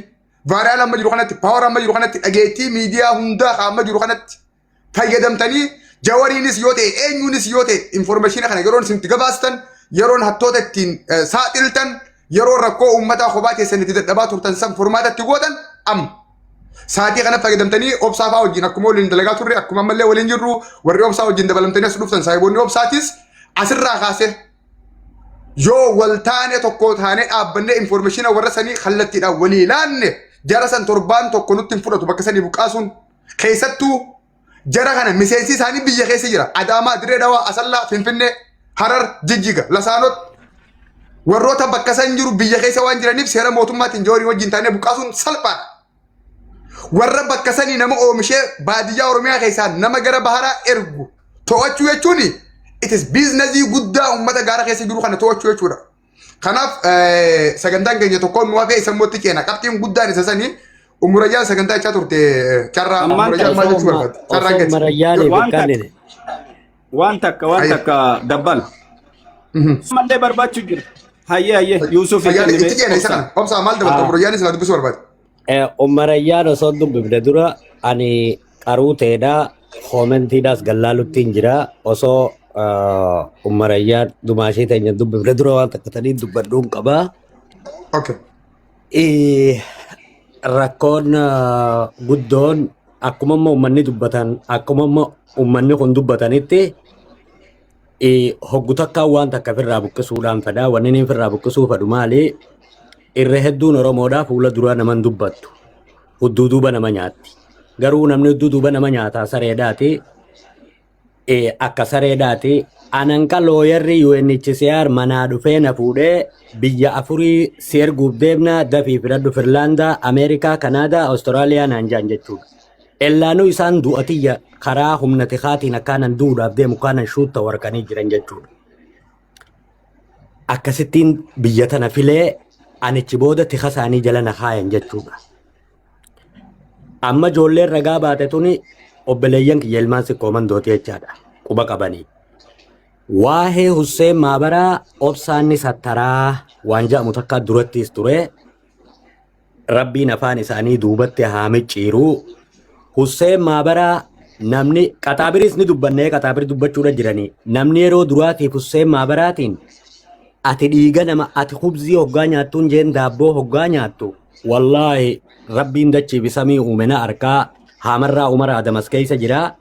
viral amma jiru kanatti, power amma jiru kanatti, dhageettii miidiyaa hundaa amma jiru kanatti fayyadamtanii, Jawariinis yoo ta'e, eenyuunis yoo ta'e, information kana yeroon isin itti gabaastan, yeroon hattoota ittiin saaxiltan, yeroo rakkoo uummataa kophaa keessan itti dadhabaa turtan san furmaata itti gootan amma. Saatii kana fayyadamtanii Obsaa fa'aa wajjin akkuma waliin dalagaa turre, akkuma ammallee waliin jirru, warri Obsaa wajjin dabalamtanii as dhuftan, saayiboonni Obsaatis asirraa kaasee yoo wal taane, tokko taanee dhaabbannee, information warra sanii kallattiidhaan walii laanne, jara san torbaan tokko nutti hin fudhatu bakka sanii buqqaasuun. Keessattuu jara kana miseensi isaanii biyya keessa jira. Adaamaa, Dirree Dhawaa, Asallaa, Finfinnee, Harar, Jijjiga, Lasaanot, warroota bakka san jiru biyya keessa waan jiraniif, seera mootummaatiin Jawarii wajjin taanee buqqaasuun salphaadha. Warra bakka sanii nama oomishee baadiyyaa Oromiyaa keessaa nama gara baharaa ergu to'achuu jechuun it is businessii guddaa uummata gaara keessa jiru kana to'achuu jechuudha. Kanaaf sagantaan keenya tokkoon nu hafee, isa immoo itti ceena. Qabxiin guddaan isa sanii. Umurayyaan sagantaa jechaa turte carraa Ammaan Umurayyaan maal jechuu barbaadde? Carraan Osoo gadi. Umurayyaaniif Waan hin takka kennine. waan takka waan takka dabbal. Mallee barbaachuu jira. Hayyee, hayyee, Yuusuf. Fayyaan kennime. itti ceena isa kana. Obsaa, maal dabalta? Umurayyaan silaa dubbisuu barbaade. Umarayyaan osoo hin dubbifne dura, ani qaruuteedha, commentiidhaas gallaalutti hin jira. Osoo Umarayyaan dumaashee teenya hin dubbifne dura waan takka tanii dubbadhuun qabaa. Okay. Rakkoon guddoon akkuma amma uummanni dubbatan, akkuma amma uummanni kun dubbatanitti Hoggu takkaan waan takka ofirraa buqqisuudhaan fedha. Wanni inni ofirraa buqqisuu fedhu maali? Irra hedduun Oromoodhaa fuula duraa naman dubbattu. Hudduu duuba nama nyaatti. Garuu namni hudduu duuba nama nyaataa sareedhaati. Akka sareedhaati. Ananka looyarri UNHCR manaa dhufee na fuudhee biyya afurii si erguuf deemna dafii fidhadhu Finlaandaa, Ameerikaa, Kanaadaa, Awustiraaliyaa naan jaan jechuudha. Ellaanuu isaan du'atiyya karaa humna tikaatiin akkaanan du'uudhaaf deemu kaanan shuutta warqanii jiran jechuudha. Akkasittiin biyya tana filee anichi booda tika isaanii jala na kaayan jechuudha. Amma ijoolleen ragaa baate tuni obboleeyyan kiyya ilmaan sikkoo mandooti jechaadha. Quba qabanii. Waa'ee Husseen Maabaraa obsaanni sattaraa waan jedhamu takka durattis ture. Rabbiin afaan isaanii duubatti haa micciiru. Husseen Maabaraa namni qaxaabiris ni dubbannee qaxaabir dubbachuudha jiranii. Namni yeroo duraatiif Husseen Maabaraatiin ati dhiiga nama ati hubzii hoggaa nyaattuun jeen daabboo hoggaa nyaattu wallaahi rabbiin dachii fi samii uume na arkaa haamarraa Umar Adamas keessa jira.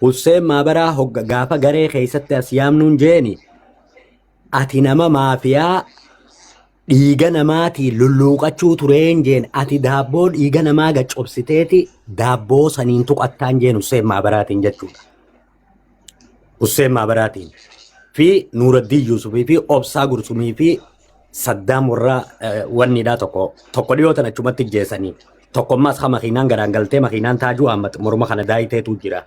Husseen Maabaraa hogga gaafa garee keessatti as yaamnuun jeeni ati nama maafiyaa dhiiga namaatiin lulluuqachuu tureen jeen ati daabboo dhiiga namaa gaccobsiteeti daabboo saniin tuqattaan jeen Husseen Maabaraatiin jechuudha. Husseen Maabaraatiin fi Nuuraddiin Yuusufii fi Obsaa Gursumii fi Saddaam warra wanniidhaa tokko tokko dhiyootan achumatti jeessanii tokkommaas ha makiinaan garaan galtee makiinaan taajuu Ahmad morma kana daayiteetu jira.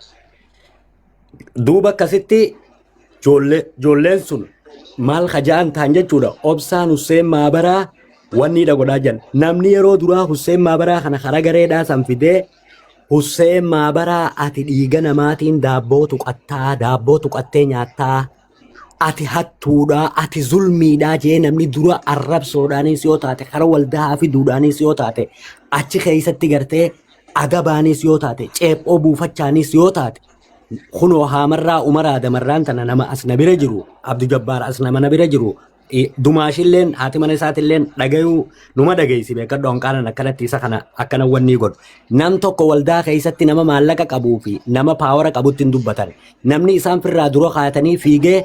Duuba akkasitti ijoolleen sun maal kaja'an ta'an jechuudha. Obsaan Husseen Maabaraa wanniidha godhaa jiran. Namni yeroo duraa Husseen Maabaraa kana karaa gareedhaa san fidee Husseen Maabaraa ati dhiiga namaatiin daabboo tuqattaa daabboo tuqattee nyaattaa ati hattuudhaa ati zulmiidhaa jee namni dura arrabsoodhaanis yoo taate karaa waldaa fiduudhaanis yoo taate achi keessatti gartee adabaanis yoo taate ceephoo buufachaanis yoo taate kunoo haamarraa umaraa damarraan tana nama as na bira jiru Abdu Jabbaar as nama na bira jiru Dumaashilleen haati mana isaatilleen dhagayuu numa dhageessi beekadhu hanqaanan akkanatti isa kana akkana wanni godhu. Nam tokko waldaa keessatti nama maallaqa qabuu fi nama paawara qabutti hin dubbatan. Namni isaan firraa dura kaatanii fiigee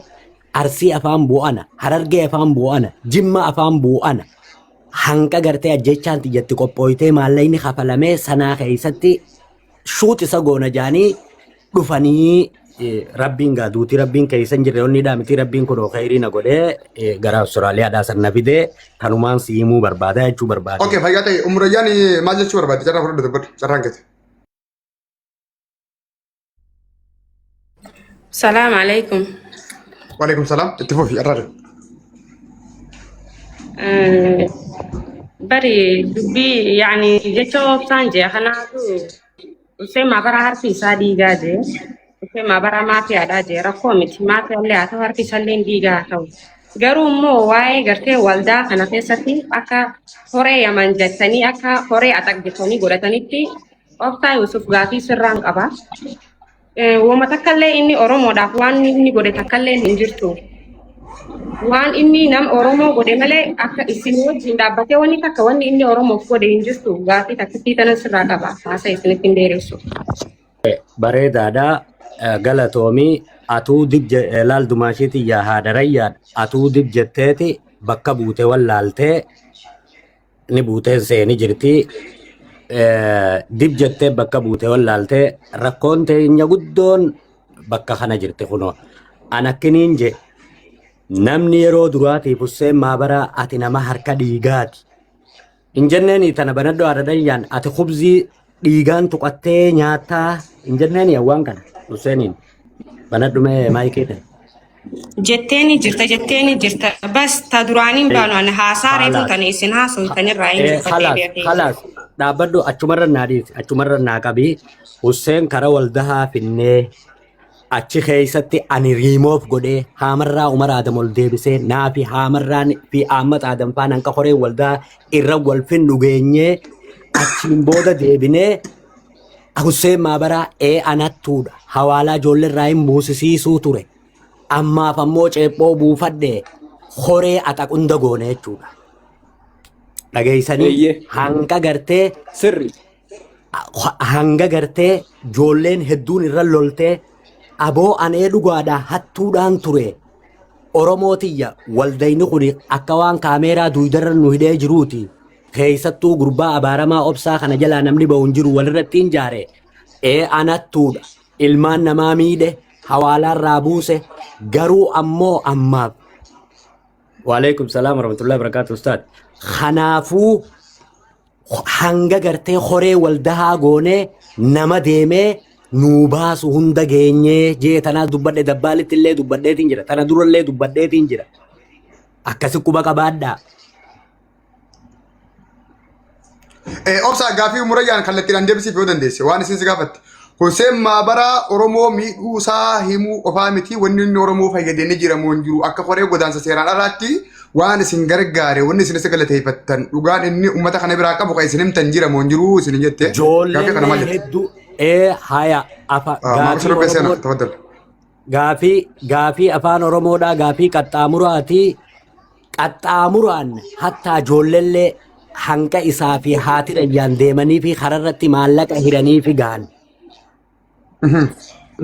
Arsii afaan bu'ana, Harargee afaan bu'ana, Jimma afaan bu'ana. Hanqa gartee ajjechaan tiyyatti qophooytee maallaqni kafalamee sanaa keessatti shuut isa goona jaanii dhufanii rabbiin gaa duutii rabbiin keessa hin jirre onni miti rabbiin kun khayrii na godhee gara Awustiraaliyaadhaa san na fidee kanumaan si himuu barbaada jechuu barbaade. Okay, fayyaa ta'e. Umrayyaan maal jechuu barbaadde? Carraa fudhadhu dubbadhu. Carraan keeti. Salaam alaikum. Waalaikum salaam. Itti fufi carraa ta'e. Bari dubbii yaani jecha obsaan jee kanaatu Hussein Maabaraa harki isaa dhiigaa jee Hussein Maabaraa maafiyaadhaa jee rakkoo miti maafiyaallee haa ta'u harki isaallee dhiigaa haa ta'u. Garuu immoo waa'ee gartee waldaa kana keessatti akka horee yaman jettanii akka horee axaq jettanii godhatanitti obsaa Yusuf gaafii sirraan qaba. Woma takkallee inni Oromoodhaaf waan inni godhe takkallee hin jirtu. Waan inni nama Oromoo godhe malee akka isin wajjin dhaabbatee wanni takka wanni inni Oromoof godhe hin jirtu. Gaafii takkittii tana sirraa qaba. Haasa isinitti hin dheeressu. Bareedaadha. Galatoomii atuu dib laal dumaashiitii yaa haadha rayyaadha. Atuu dib jetteeti bakka buute wallaaltee ni buuteen seeni jirti. Dib jettee bakka buute wallaaltee rakkoon teenya guddoon bakka kana jirti kunoo. An akkiniin je namni yeroo duraatiif Husseen Maabaraa ati nama harka dhiigaati. Hin jenneeni tana banadhu haadha dayyaan ati kubzii dhiigaan tuqattee nyaattaa hin jenneeni waan kana Husseeniin banadhu mee maayikii ta'e. Jetteeni jirta jetteeni jirta bas ta duraaniin baanu ani haasaa reefu Khalaas. tani isin haasoftanirraa hin dubbadhee Khalaas beekee. khalaas dhaabbadhu achumarra naa dhiisi achumarra naa qabii Husseen kara waldahaa finnee achi keessatti ani riimoof godhee haamarraa Umar Adam ol deebisee naa fi haamarraan fi Ahmad Adam faan hanqa horee waldaa irra wal finnu geenyee achiin booda deebinee Husseen Maabaraa ee anattuudha hawaalaa ijoolleerraa hin buusisiisuu ture. Ammaaf ammoo ceephoo buufadhe horee axaqunda goone jechuudha. Dhageessanii Eeyyee. hanga gartee Sirri. hanga gartee ijoolleen hedduun irra loltee Aboo anee dhugaadha hattuudhaan ture. Oromoo tiyya waldayni kun akka waan kaameeraa duudarra nu hidhee jiruuti. Keessattuu gurbaa abaaramaa obsaa kana jalaa namni bahu hin jiru walirratti hin jaare. Ee anattuudha. Ilmaan namaa miidhe hawaalaarraa buuse garuu ammoo ammaaf. Waalaikum salaam warahmatullahi wabarakatuh ustaad. Kanaafuu hanga gartee horee waldahaa goonee nama deemee nuu baasu hunda geenyee jee tanaas dubbadhe dabbaalitti illee dubbadheetiin jira tana durallee dubbadheetiin jira akkasi quba qabaadhaa. Obsaa gaafii murayyaan kallattiidhaan deebisiif yoo dandeesse waan isin si gaafatte. Hussein Maabaraa Oromoo miidhuu isaa himuu qofaa miti wanni inni Oromoo fayyadee ni jira moo hin jiru akka koree godaansa seeraan alaatti waan isin gargaare wanni isin isa galateeffattan dhugaan inni uummata kana biraa qabu kan isin himtan jira moo hin jiru isin jette gaaffii kana maal Ijoolleen jette? hedduu ee haya afa Maamsa gaafii Robbee seena Oromoo tafaddal. gaafii gaafii afaan Oromoodhaa gaafii qaxxaamuraatii qaxxaamuraan hattaa ijoolleellee hanqa isaa fi haati rayyaan deemanii fi kararratti maallaqa hiranii fi gahan.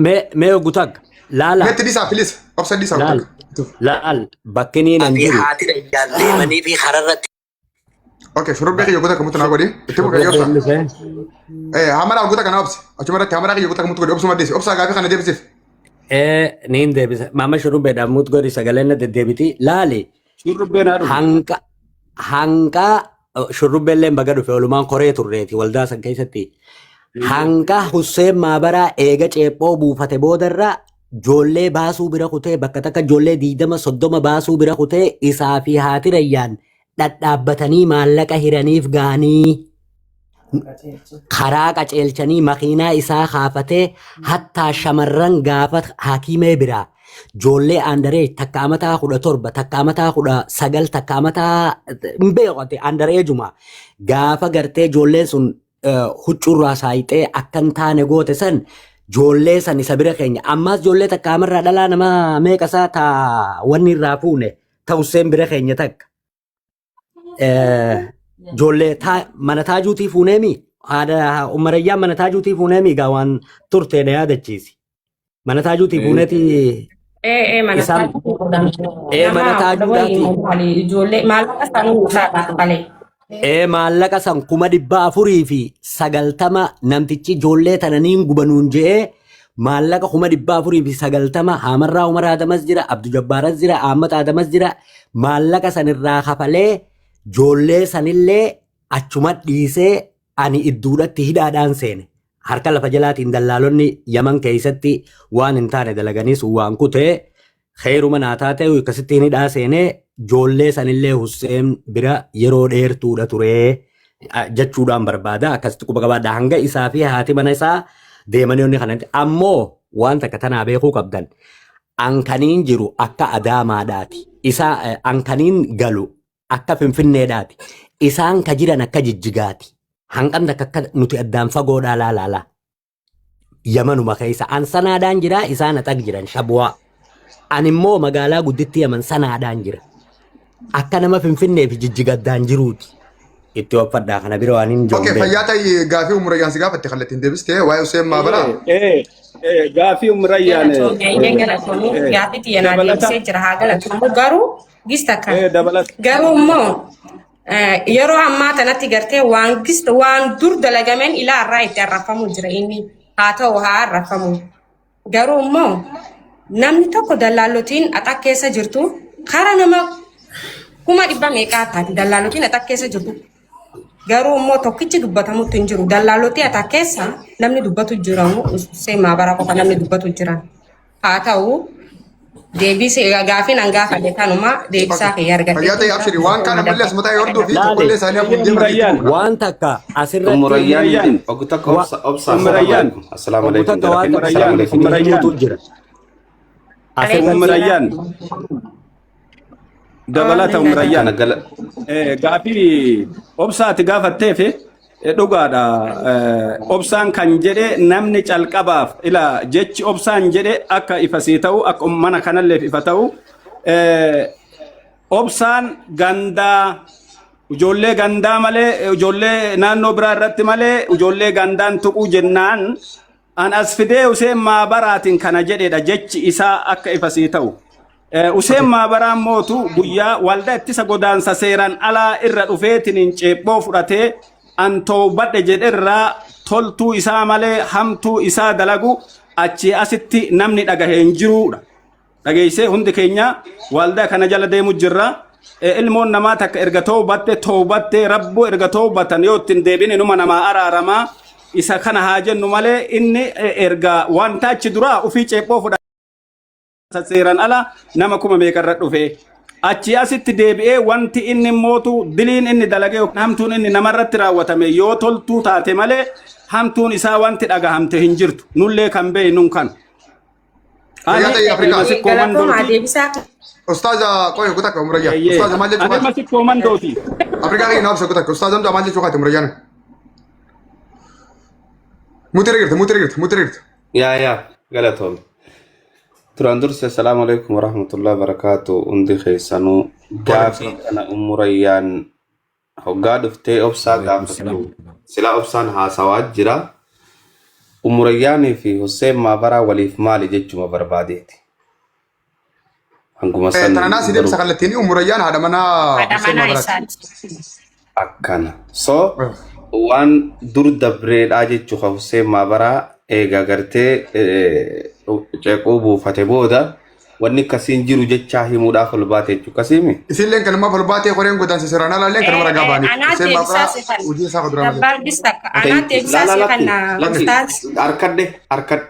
Mee mee gutak laala Meetti dhiisaa filis obsa dhiisaa laal gutak. laal bakki niin an jiru. Deemanii fi kararratti. Okay, shurrubbee kiyya goota kamutu naa godhi. Itti muka obsa. Hamaraa goota kana obsi. Achuma irratti hamaraa kiyya goota kamutu godhi obsuma deebisi. Obsaa gaafii kana deebisiif. Niin deebisa. Maama shurrubbeedhaan muut godhi sagaleen na deddeebiti. Laali Shurrubbeen haa dhufu. hanqa hanqa shurrubbeelleen baga dhufe oolumaan koree turreeti waldaa san keessatti. Hanqa Husseen Maabaraa eega ceephoo buufate boodarra ijoollee baasuu bira kutee bakka takka ijoollee 20 30 baasuu bira kutee isaa fi haati rayyaan dhadhaabbatanii maallaqa hiraniif gahanii karaa qaceelchanii makiinaa isaa kaafatee hattaa shamarran gaafa hakiimee biraa ijoollee aandaree takka amataa 17 takka amataa 19 takka amataa hin beeku aandareejuma gaafa gartee ijoolleen sun huccuurraa saayixee akka hin taane goote san ijoollee san isa bira keenya ammaas ijoollee takka amarraa dhalaa nama meeqa isaa taa wanni irraa fuune ta'usseen bira keenya takka. Ijoollee mana taajuutii fuuneemi haadha ummarayyaan mana taajuutii fuuneemi egaa waan turte na yaadachiisi. Mana taajuutii fuuneeti Ee mana isaan taajuu ee mana nama kudha wayii taajuudhaati maali ijoollee maallaqa isaanii irraa qalee. ee maallaqa san 490,000 namtichi ijoollee tananiin gubanuun je'ee maallaqa 490,000 Hamarraa Umar Adamas jira Abdu Jabbaaras jira Ahmad Adamas jira maallaqa san irraa kafalee ijoollee sanillee achuma dhiisee ani idduudhatti hidhaadhaan seene. Harka lafa jalaatiin dallaalonni Yaman keessatti waan hin taane dalaganii sun waan kutee xeeruma naa taate akkasittiin hidhaa seenee ijoollee sanillee Husseen bira yeroo dheertuudha turee jechuudhaan barbaada akkasitti quba qabaadha hanga isaa fi haati mana isaa deemanii onni kanatti ammoo waan takka tanaa beekuu qabdan ankaniin jiru akka adaamaadhaati isa ankaniin galu akka finfinneedhaati isaan ka jiran akka jijjigaati hanqam takka akka nuti addaan fagoodhaa laalaalaa yamanuma keessa an sanaadhaan jira isaan axaq jiran shabwaa an immoo magaalaa gudditti yaman sanaadhaan jira akka nama finfinnee fi jijjiga addaan jiruuti itti waffadhaa kana bira waan hin Okay, joon beeku. fayyaa ta'ii gaafii umurayyaan si gaafatte kallattiin deebistee waa'ee Hussein Maabaraa. Gaafii umrayyaan Galatoomee galatoomee gaaffii xiyyanaa dabalata deebisee jira haa galatoomu garuu gista kan dabalata garuu immoo yeroo ammaa tanatti gartee waan gista waan dur dalagameen ilaa irraa itti arrafamu jira inni haa ta'u haa arrafamu garuu immoo namni tokko dallaallotiin axa keessa jirtu kara nama 100,000 meeqaa taati dallaallotiin axa keessa jirtu garuu immoo tokkichi dubbatamutti hin jiru dallaallotii axa keessa namni dubbatu jiramu Hussein Maabara qofa namni dubbatu jiran haa ta'u deebisee gaafiin an gaafadhe kanuma deebisaa Okay. kiyya argadhee Fayyaa ta'ii jira abshiri waan kaan ammallee galatooma asuma taa'ee horduu fi Laali tokkollee isaanii hafuun deeman itti umrayyaan fufna. waan takka asirratti Umurayyaan umrayyaan ogu takka wa obsa obsa assalamu umrayyaan alaikum assalamu obbo alaikum takka jara waan keenya takka assalamu umrayyaan alaikum isin umrayyaan himuutu jira asirratti umrayyaan dabalata umrayyaan kana gala Gaafii obsaati gaafatteef dhugaadha. Obsaan kan jedhe namni calqabaaf ila jechi obsaan jedhe akka ifa sii ta'u akka mana kanalleef ifa ta'u obsaan gandaa ijoollee gandaa malee ijoollee naannoo biraa irratti malee ijoollee gandaan tuquu jennaan An as fidee Huseen Maabaraatiin kana jedhedha jechi isaa akka ifa sii ta'u. Huseen Maabaraan mootu guyyaa waldaa ittisa godaansa seeraan alaa irra dhufeetiin ceephoo fudhatee an toobadhe jedherraa toltuu isaa malee hamtuu isaa dalagu achii asitti namni dhagahe hin jiruudha. Dhageessee hundi keenya waldaa kana jala deemu jirra. Ilmoon namaa takka erga toobatte toobatte rabbuu erga toobatan yoo ittiin deebine numa namaa araaramaa isa kana haa jennu malee inni erga wanta achi duraa ofii ceephoo fudhata seeraan ala nama kuma meeqarra dhufe. Achi asitti deebi'ee wanti inni mootu diliin inni dalagee hamtuun inni namarratti raawwatame yoo toltuu taate malee hamtuun isaa wanti dhagahamte hin jirtu. Nullee kan beeknuun kan. Fayyaa ta'ii Afrikaa. Ilma sikkoo Galatooma mandooti. deebisaa Ustaaza qoy kutakka umrayyaa. Ustaaza maal jechuu Ani ilma kaate? sikkoo mandooti. Afrikaa keenya naaf isa kutakka. Ustaaza amta maal jechuu kaate umrayyaan? Muti rigirte muti rigirte muti rigirte. Yaa yaa galatoom. Duraan durse assalaamu alaikum warahmatullahi wabarakaatu hundi keessanuu gaafii kana umurayyaan hoggaa dhuftee obsaa gaafattu silaa obsaan haasawaa jira. Umurayyaanii fi Hussein Maabaraa waliif maali jechuma barbaadeeti. Hanguma san Tananaa si deebisa garuu kallattiin umurayyaan haadha manaa haadha Hussein manaa Maabaraati. isaati. akkana. So waan dur dabreedhaa jechuu ka Hussein Maabaraa eega gartee ceequu buufate booda wanni akkasiin jiru jechaa himuudhaaf ol baate jechuu akkasiimi. Isinleen kanumaaf ol baatee koreen godaansa seeraan alaalleen kanuma ragaa ba'aniif. Anaa Hussein deebisaa Maabaraa si kan hojii isaa fuduraa malee. Dabbaal bis takka anaa Thank you. deebisaa La la si lakki kan lakki ustaaz. harkadhe harkadhe.